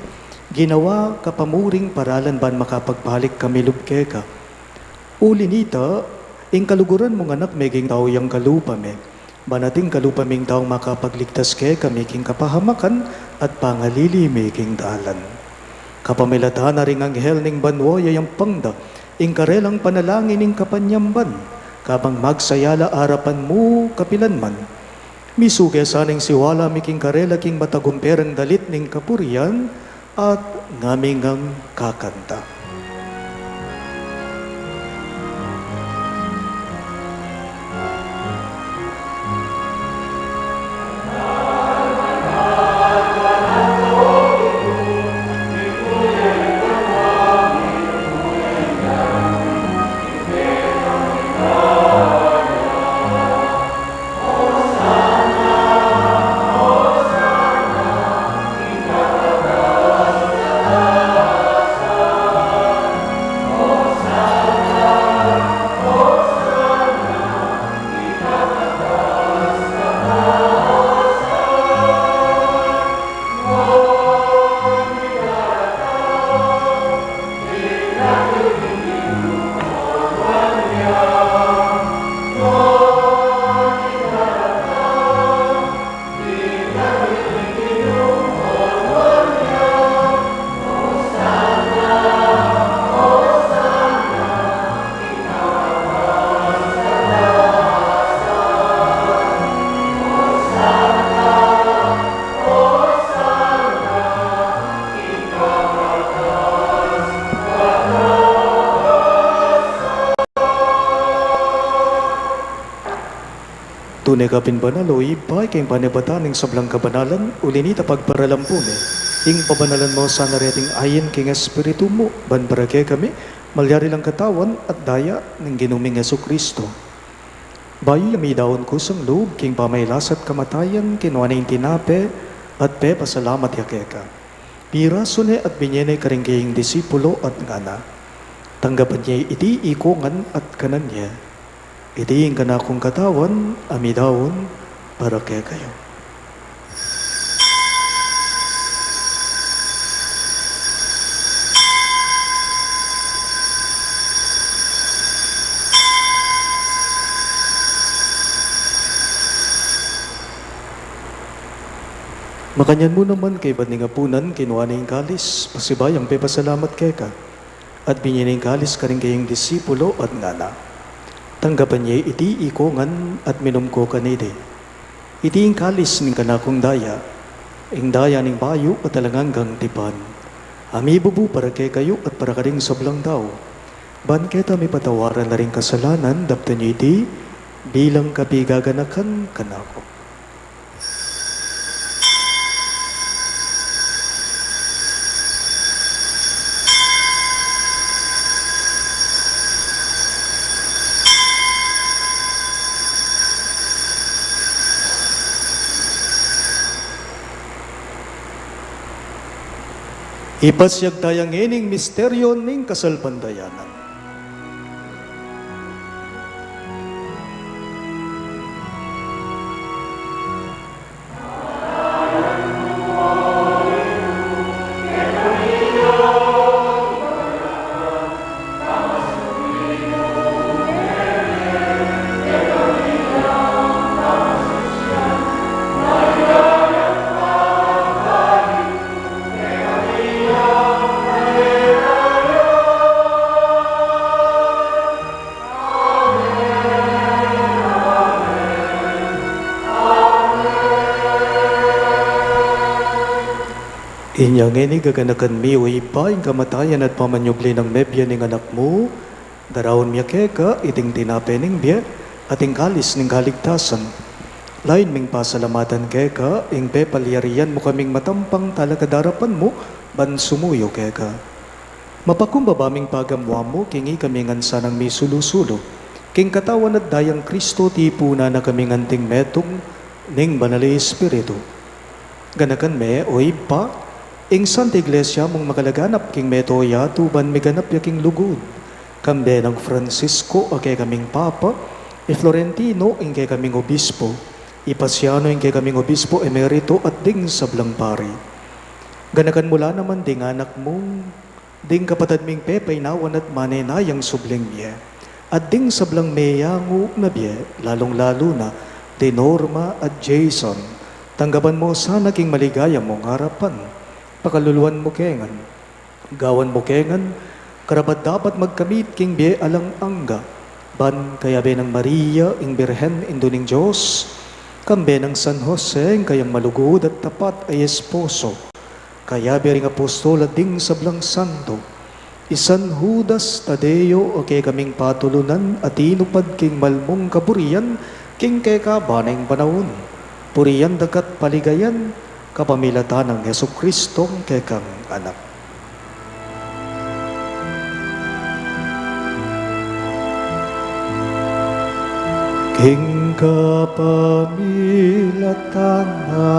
ginawa ka pa mu ring paralan ban makapagpalik kami lub keka. Uli nita, ing kaluguran mung Anak meging tau yang kalupa mi, ban ating kalupa ming tau makapagligtas kekami king kapahamakan at pangalili mi king dalan. Kapamilatan na ring anghel ning banua yayampang da ing karelang panalangin ning kapanyamban, kabang magsaya la arapan mu kapilan man. Misuke sana ing siwala mi king karela king matagumpe rang dalit ning kapurian, at ngami ngang kakanta. Tune ka pin banal, o Ibpa, king panibatan ning sablang kabanalan, uli nita pagparalan pu mi ing pabanalan mu sana reting ain king Espiritu mu, ban para kekami malyari lang katawan at daya ning Ginu ming Jesucristo. Bayu ya midaun kusang lub king pamagkasakit at kamatayan, kinua ne ing tinape at pepasalamat ya keka. Pirasu ne at binye ne karing keyang disipulo at ngana: Tanggapan ye iti ikongan at kanan ye. Iti ing kanakung katawan a midaun para kekayu. Makanyan mu naman kaybat ning apunan, kinua ne ing kalis, pasibayu yang pepasalamat keka, at binye ne ing kalis karing keyang disipulo at ngana: Tanggapan ye iti ikongan at minum ko kaniti. Iti ing kalis ning kanakung daya, ing daya ning bayu at alang anggang tipan, a mibubu para kekayu at para karing sablang tau, ban keta mipatawaran la ring kasalanan. Daptan yu iti bilang kapigaganakan kanaku. Ipasyag taya ngening misteryo ning kasalpantayanan. Inya ngeni gaganakan mi, o Ibpa, ing kamatayan at pamanyubli nang mebie ning Anak mu, daraun mi keka iting tinape ning bie at ing kalis ning kaligtasan. Lain ming pasalamatan keka ing pepalyarian mu kaming matampang talakad king arapan mu ban sumuyu keka. Mapakumbaba ming pagamuan mu king ikami ngan sanang misulu-sulu king Katawan at Daya nang Kristo, tipunan na kaming anting metung ning Banal a Espiritu. Ganakan me, o Ibpa, ing Santa Iglesia mung makalaganap king mabilug a yatu ban miganap ya king lugud, kambe nang Francisco a kekaming Papa, i Florentino ing kekaming Obispo, i Paciano ing kekaming Obispo Emerito at ding sablang pari. Ganakan mu la naman ding anak mung ding kapatad ming pepainawan at manenayang subling mie, at ding sablang meyangu na bie, lalung-lalu na di Norma at Jason. Tanggapan mu sana king maligaya mung arapan. Pakaluluan mu ke ngan, gawan mu ke ngan karapat-dapat magkamit king bie alang angga, ban kayabe nang Maria ing Birhen, Indu ning Dios, kambe nang San Jose ing kayang malugud at tapat a esposo, kayabe ring apostol at ding sablang santo, i San Judas Tadeo a kekaming patulunan a tinupad king malmung kaburian king kekaban ning panaun. Purian da ka at paligayan kapamilatan nang Jesucristong kekang Anak. King kapamilatan na,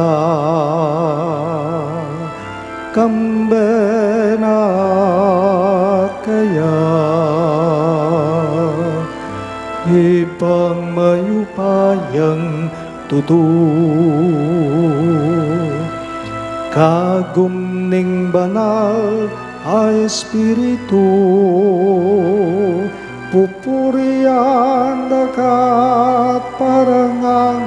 kambe na kaya, Ibpang mayupayang tutu, kagum ning Banal a Espiritu, pupurian da ka at parangalan,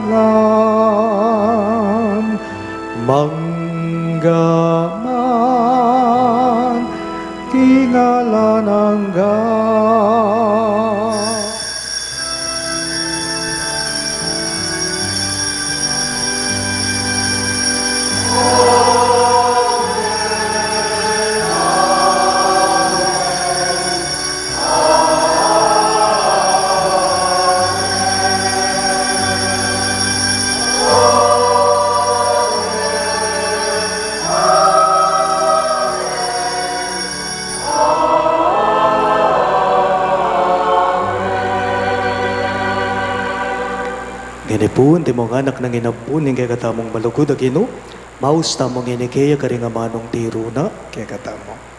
mangga man king alang angga. Ngeni pu, antimong anak nang inampun ning kekatamung malugud a Ginu, maus tamu ngeni kaya karing amanung tiru na kekatamu.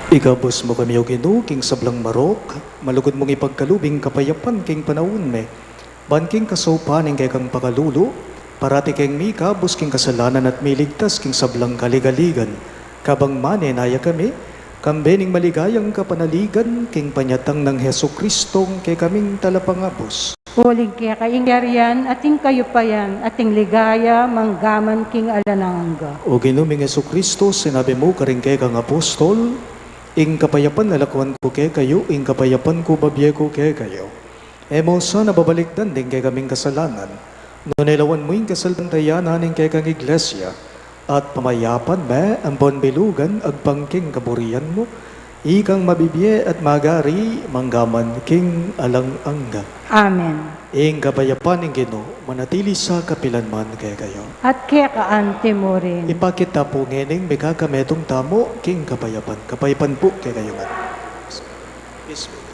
Ikabus mu kami, O Ginu, king sablang marok, malugud mung ipagkalub ing kapayapan king panaun mi. Ban king kasaupan ning kekang pakalulu, parati keng mikabus king kasalanan at miligtas king sablang kaligaligan. Kabang manenaya kami, kambe ning maligayang kapanaligan king panyatang nang Jesucristo, kekaming talapangabus. Uling keka ing kayarian, at ing kayupayan, at ing ligaya, manggaman king alang angga. O Ginu ming Jesucristo, sinabi mu karing kekang apostol, ing kapayapan lalakwan ku kekayu, ing kapayapan ku bibie ku kekayu. E mu sana babalikdan ding kekaming kasalanan, nune lawan mu ing kasalpantayanan ning kekang Iglesia, at pamayapan me ampon bilugan agpang king kaburian mu, ikang mabibie at magari manggaman king alang angga. Amen. Ing kapayapan ning Ginu manatili sa kapilan man kekayu. At keka mu rin. Ipakit ta pu ngening mikakametung tamu king kapayapan. Kapayapan pu kekayu ngan. Peace be with you.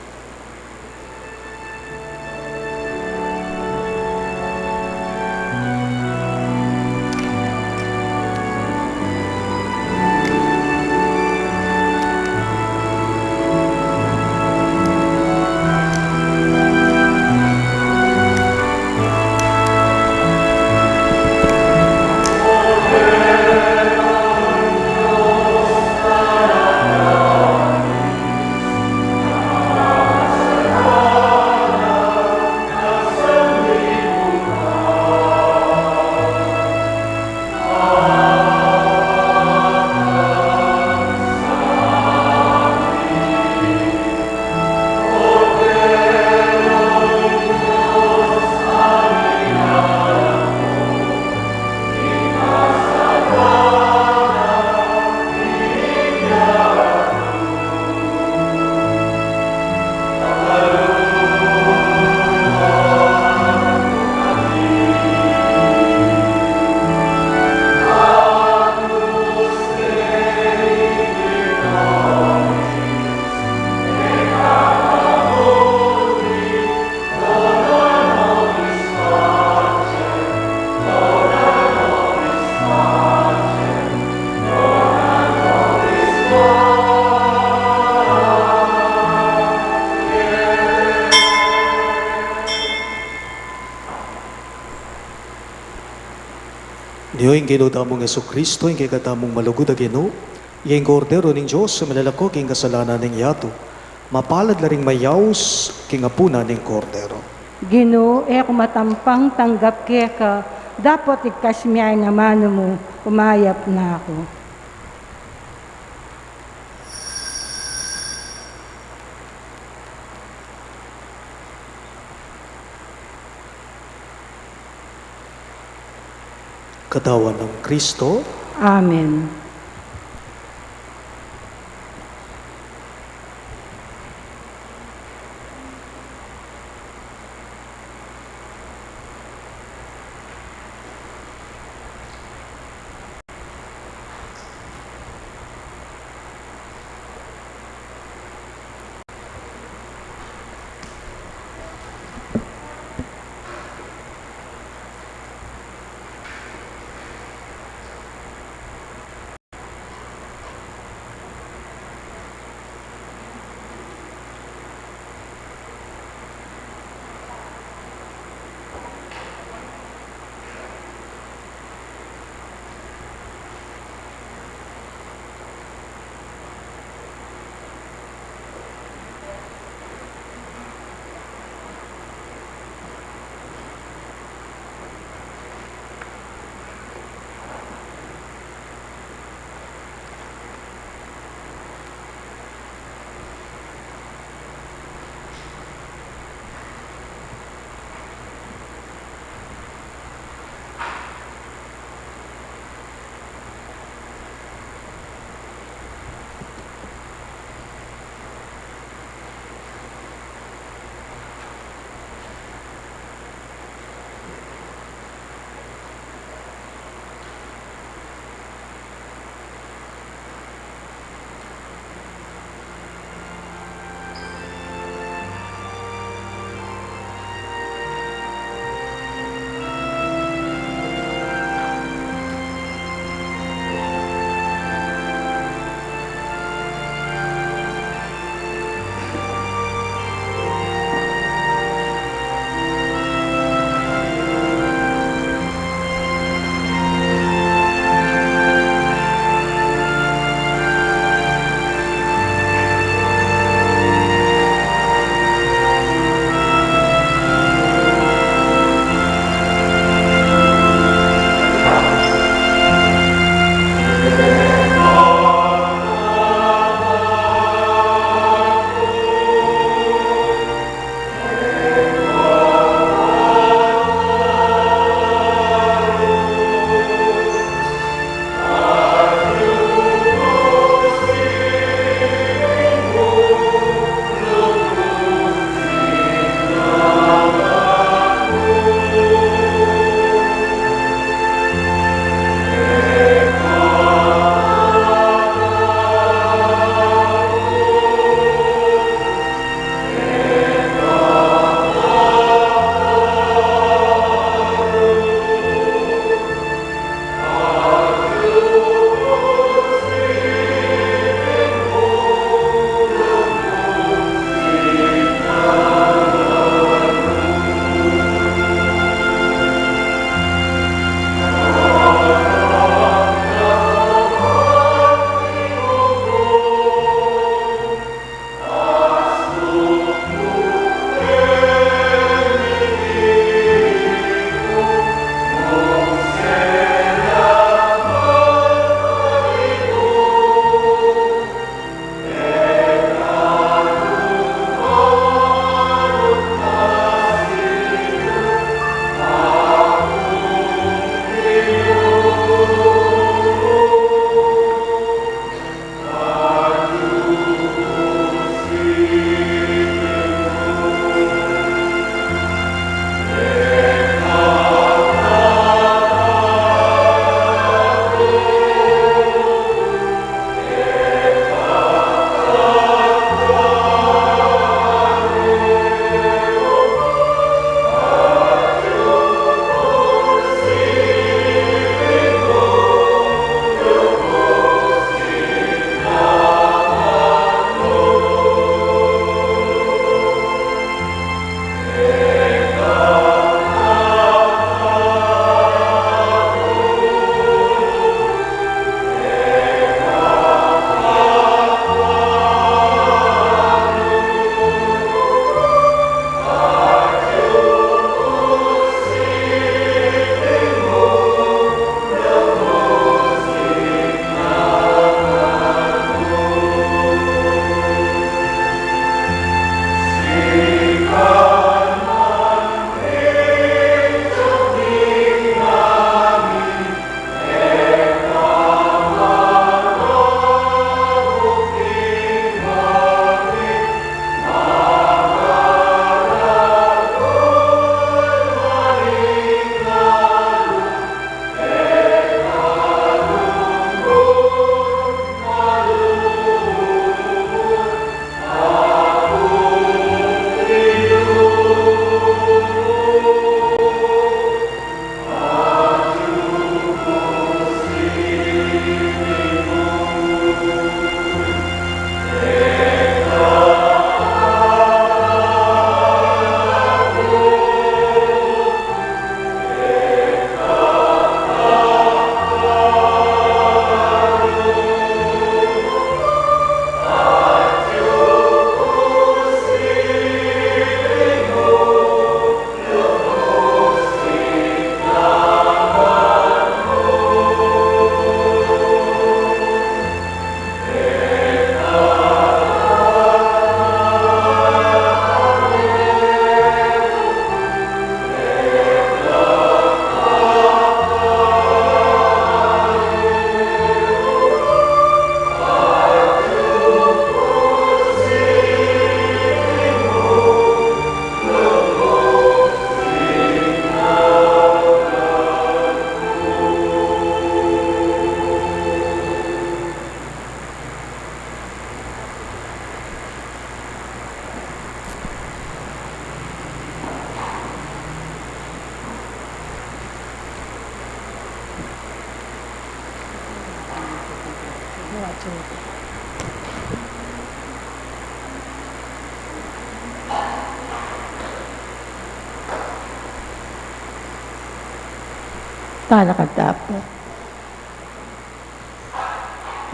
Nyo ing Ginu tamung Jesucristo, ing kekatamung malugud a Ginu, iya ing Kordero ning Dios a milalako king kasalanan ning yatu. Mapalad la ring mayaus king apunan ning Kordero. Ginu, e ku matampang tanggap keka, dapot igkas mu ya ing amanu mu, umayap na ku. Katawan nang Kristo. Amen. Talakad ta pu.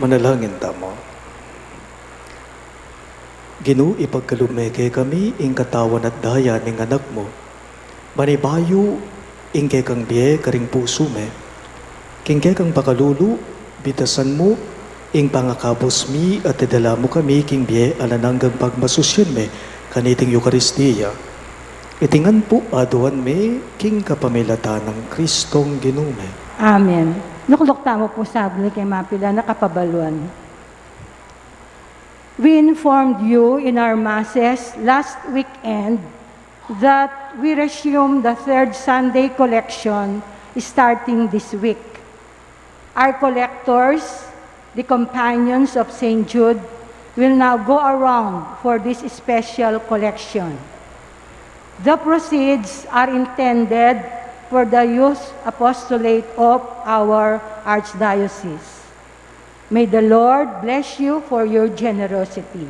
Manalangin tamu. Ginu, ipagkalub me kekami ing katawan at daya ning Anak mu. Manibayu ing kekang bie karing pusu me. King kekang pakalulu, bitasan mu ing pangakabus mi at idala mu kami king bie alang anggang pagmasusyan me kaniting Eukaristia. Iti ngan pu aduan mi king kapamilatan nang Kristong Ginu mi. Amen. Lukluk tamu pu sabli king mapilan a kapabaluan. We informed you in our masses last weekend that we resume the third Sunday collection starting this week. Our collectors, the Companions of Saint Jude, will now go around for this special collection. The proceeds are intended for the youth apostolate of our archdiocese. May the Lord bless you for your generosity.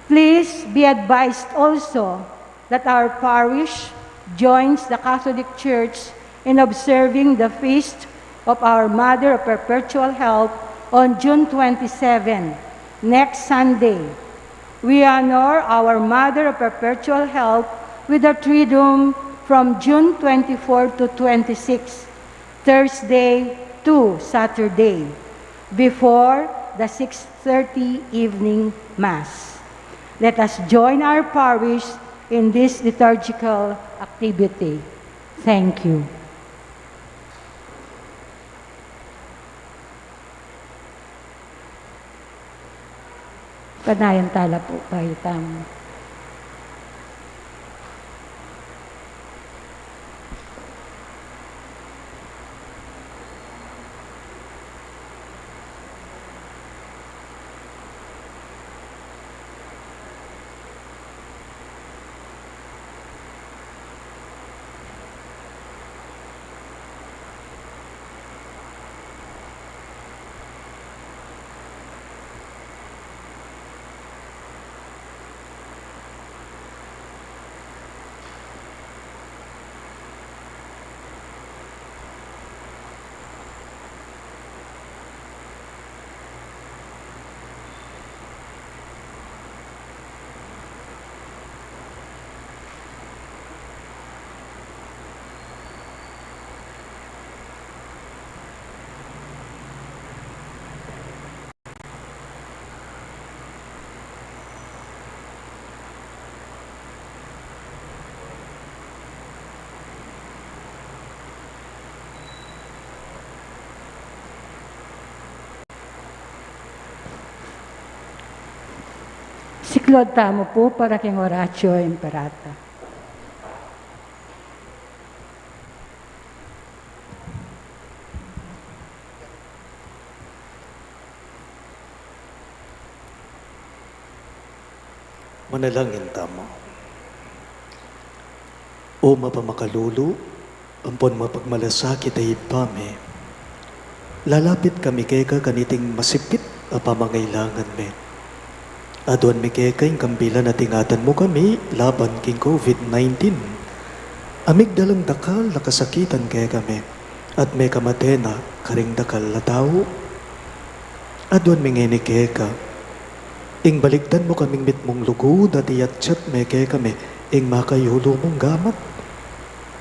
Please be advised also that our parish joins the Catholic Church in observing the feast of our Mother of Perpetual Help on June twenty-seven, next Sunday. We honor our Mother of Perpetual Help with the Triduum from June twenty-four to twenty-six, Thursday to Saturday, before the six thirty evening Mass. Let us join our parish in this liturgical activity. Thank you. Panayan tala pu, bayu tamu. Siklaud tamu pu para king Oratio Imperata. Manalangin tamu. O mapamakalulu, ampon mapagmalasakit a Ibpa mi, lalapit kami keka kaniting masipit a pamangailangan mi. Aduan mi keka ing kambilan a ingatan mu kami laban king COVID nineteen. A migdalang dakal a kasakitan kekami, at mekamate na karing dakal a tau. Aduan mi ngeni keka, ing balikdan mu kaming mitmung lugud at iyatyat me kekami ing makayulu mung gamat.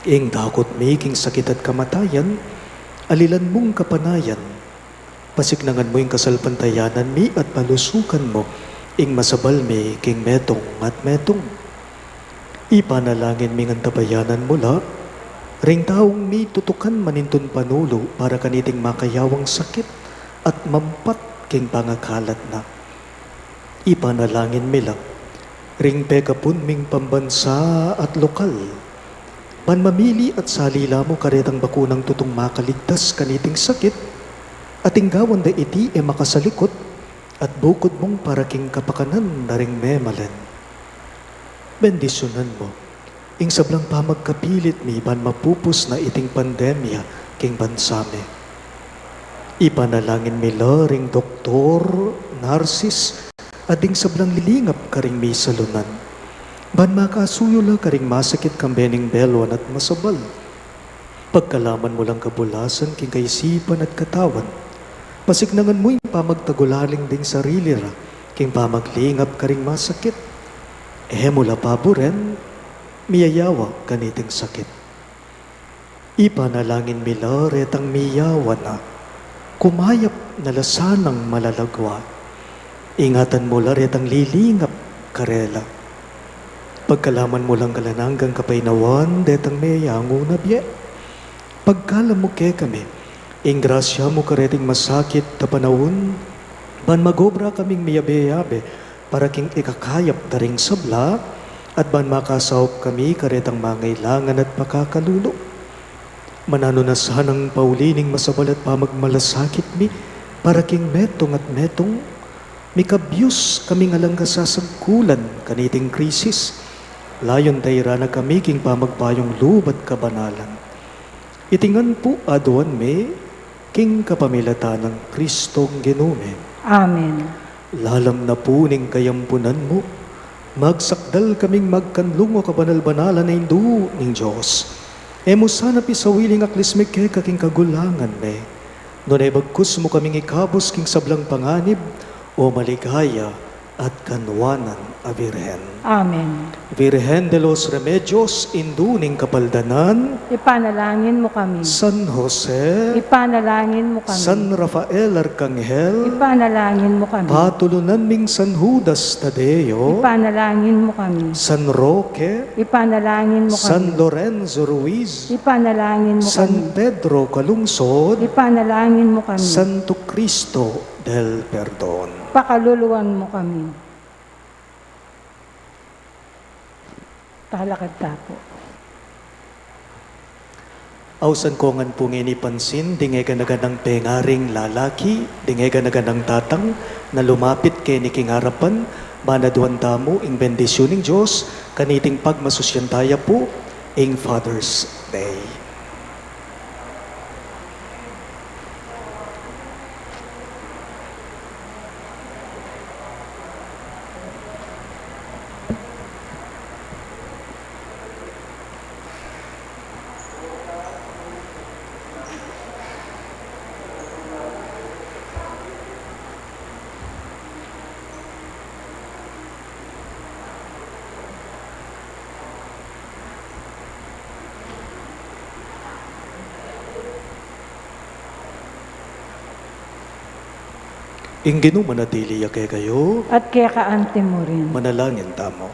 Ing dakut mi king sakit at kamatayan, alilan mung kapanayan. Pasiknangan mu ing kasalpantayanan mi at palusukan mu ing masabal mi king metung at metung. Ipanalangin mi ngan tabayanan mu la ring taung mitutukan manintun panulu para kaniting makayawang sakit at mampat king pangakalat na. Ipanalangin mi la ring pekapun ming pambansa at lokal, ban mamili at salila mu karetang bakunang tutung makaligtas kaniting sakit, at ing gawan da iti e makasalikut at bukud mung para king kapakanan na ring memalen. Bendisyunan mu ing sablang pamagkapilit mi ban mapupus na iting pandemya king bansa mi. Ipanalangin mi la ring doktor, narsis, at ding sablang lilingap karing misalunan, ban makasuyu la karing masakit kambe ning beluan at masabal. Pagkalaman mu lang kabulasan king kaisipan at katawan. Pasiknangan mu ing pamagtagulaling ding sarili ra king pamaglingap karing masakit. E mu la paburen miyayawa kaniting sakit. Ipanalangin mi la retang miyawa na, kumayap na la sanang malalagwa. Ingatan mu la retang lilingap karela. Pagkalaman mu lang kalananggang kapaynawan detang meyangu na bie. Pagkalam mu kekami ing grasya mu kareting masakit a panaun, ban magobra kaming miyabe-yabe para king ikakayap da ring sabla, at ban makasaup kami karetang mangailangan at pakakalulu. Mananu na sanang pauli ning masabal at pamagmalasakit mi para king metung at metung, mikabyus kaming alang kasasagkulan kaniting krisis. Layun da ira na kami king pamagbayung lub at kabanalan. Iti ngan pu aduan mi king kapamilatan nang Kristong Ginu mi. Amen. Lalam na pu ning kayampunan mu, magsakdal kaming magkanlung, o kabanal-banalan a Indu ning Dios. E mu sana pisawili ing aklis mi keka king kagulangan mi, nune bagkus mu kaming ikabus king sablang panganib, o maligaya at kanwanan a Birhen. Amen. Virgen de los Remedios, Indu ning Kapaldanan, ipanalangin mu kami. San Jose, ipanalangin mu kami. San Rafael Arkanghel, ipanalangin mu kami. Patulunan ming San Judas Tadeo, ipanalangin mu kami. San Roque, ipanalangin mu kami. San Lorenzo Ruiz, ipanalangin mu kami. San Pedro Calungsod, ipanalangin mu kami. Santo Cristo del Perdon, pakaluluan mu kami. Talakad ta pu. Ausan ko ngan pu ngeni pansin ding e gana-ganang pengaring lalaki, ding e gana-ganang tatang, na lumapit keni king arapan, ban aduan tamu ing bendisyun ning Dios kaniting pagmasusyan taya pu ing Father's Day. Ing Ginu manatili ya kekayu. At keka anti mu rin. Manalangin tamu.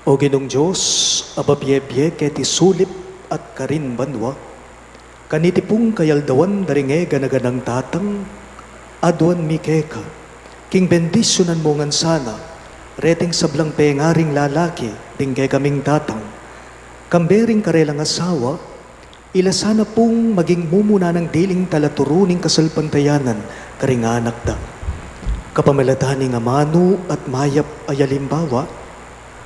O Ginung Dios, a babie-bie keti sulip at karin banua, kaniti pung kayaldawan da ring e gana-ganang tatang, aduan mi keka king bendisyunan mu ngan sana reting sablang pengaring lalaki ding kekaming tatang, kambe ring karelang asawa, ila sana pung maging mumuna nang diling talaturu ning kasalpantayanan karing anak da. Kapamilatan ning amanu at mayap a alimbawa,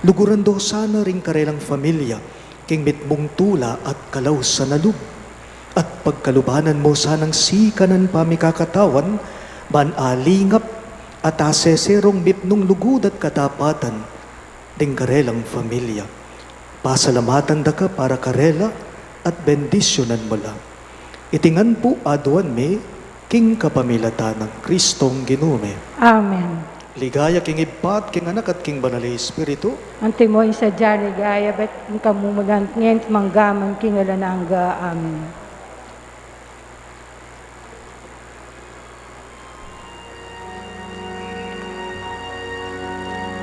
luguran do sana ring karelang familia king mitmung tula at kalausan a lub. At pagkalubanan mu sanang sikanan pamikakatawan, ban alingap at asese rung mitmung lugud at katapatan ding karelang familia. Pasalamatan da ka para karela at bendisyunan mu la. Iti ngan pu aduan mi king kapamilatan nang Kristong Ginu mi. Amen. Ligaya king Ibpa at king Anak at king Banal a Espiritu. Antimo ing sadya ligaya, bat king kamumulan, ngeni at mangga man king alang angga. Amen.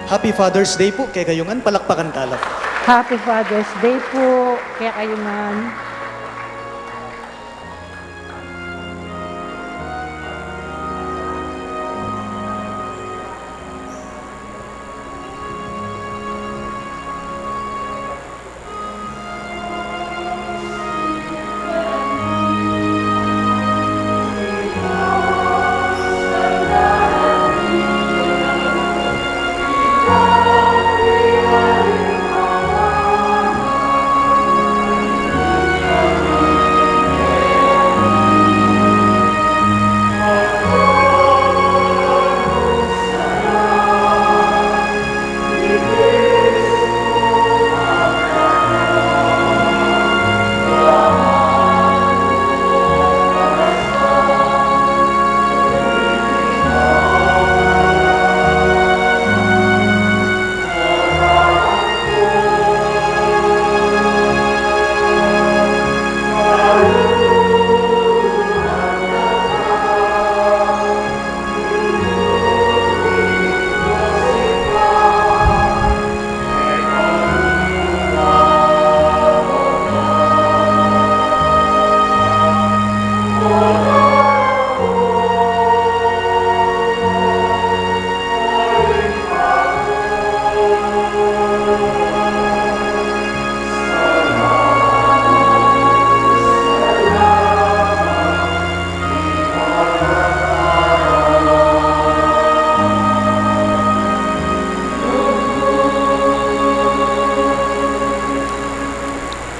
Happy Father's Day pu kekayu ngan, palakpakan tala. Happy Father's Day pu kekayu ngan.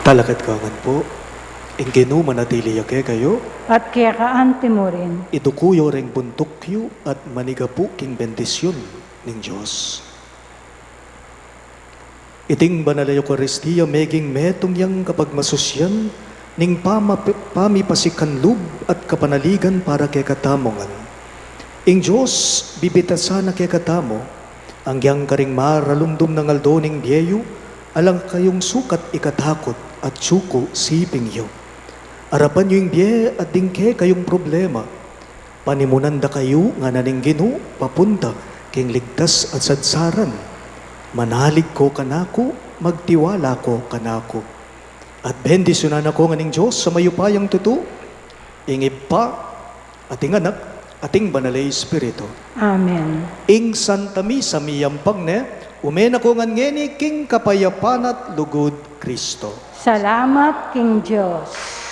Talakad kayu ngan pu. Ing Ginu manatili ya kekayu. At keka anti mu rin. Iduku yu reng buntuk yu at manigapu king bendisyun ning Dios. Iting banal a Eukaristia meging metung yang kapagmasusyan ning pama-, pamipasikan lub at kapanaligan para kekatamu ngan. Ing Dios bibitasan na kekatamu, anggiyang karing maralumdum nang aldo ning bie yu, alang kayung sukat ikatakut at suku siping yu. Arapan yu ing bie at ding kekayung problema. Panimunan da kayu ngana ning Ginu papunta king ligtas at sadsaran. Manalig ko kanaku, magtiwala ko kanaku. At bendisyunan na ko ngan ning Dios a mayupayang tutu, ing Ibpa, at ing Anak, at ing Banal a Espiritu. Amen. Ing Santa Misa miyampang ne, ume na ko ngan ngeni king kapayapan at lugud Kristo. Salamat king Dios.